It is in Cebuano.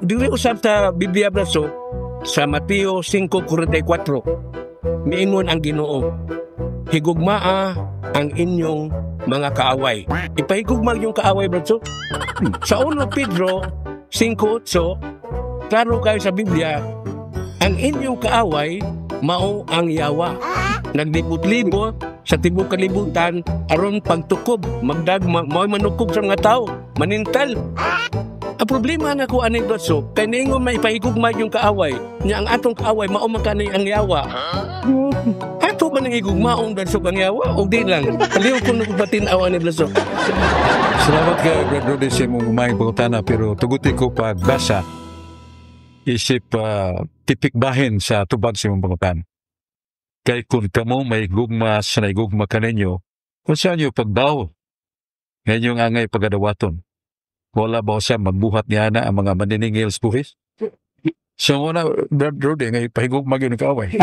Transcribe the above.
Diri usab sa Biblia, Brad Su, sa Mateo 5:44. Miingon ang Ginoo, "Higugmaa ang inyong mga kaaway." Ipahigugma yung kaaway, Brad Su. Sa 1 Pedro 5:8, klaro kayo sa Biblia, ang inyong kaaway mao ang yawa. Naglibot-libot sa tibuok kalibutan aron pagtukob, magdagma, mao manukob sa mga tao, manintal. Ang problema na ko ani, Brad Su, kay niingon may ipahigugma yung kaaway, nya ang atong kaaway mao man kani ang yawa. Ato man ang higugmaon, Brad Su, ang yawa og di lang? Palihog ko nagpatin-aw ani, Brad Su. Salamat kay Brad Rudy sa imong maayong pangutana, pero tuguti ko pagbasa isip tipik bahin sa tubag sa imong pangutana. Kay kung kamo may gugma sa naigugma kaninyo, unsa inyo pagdaw nga inyong angay pagadawaton? Wala ba siya magbuhat niya na ang mga maniningil sa buhis? So muna, Brad Rudy, ngay pahigugma gyud ang kaaway.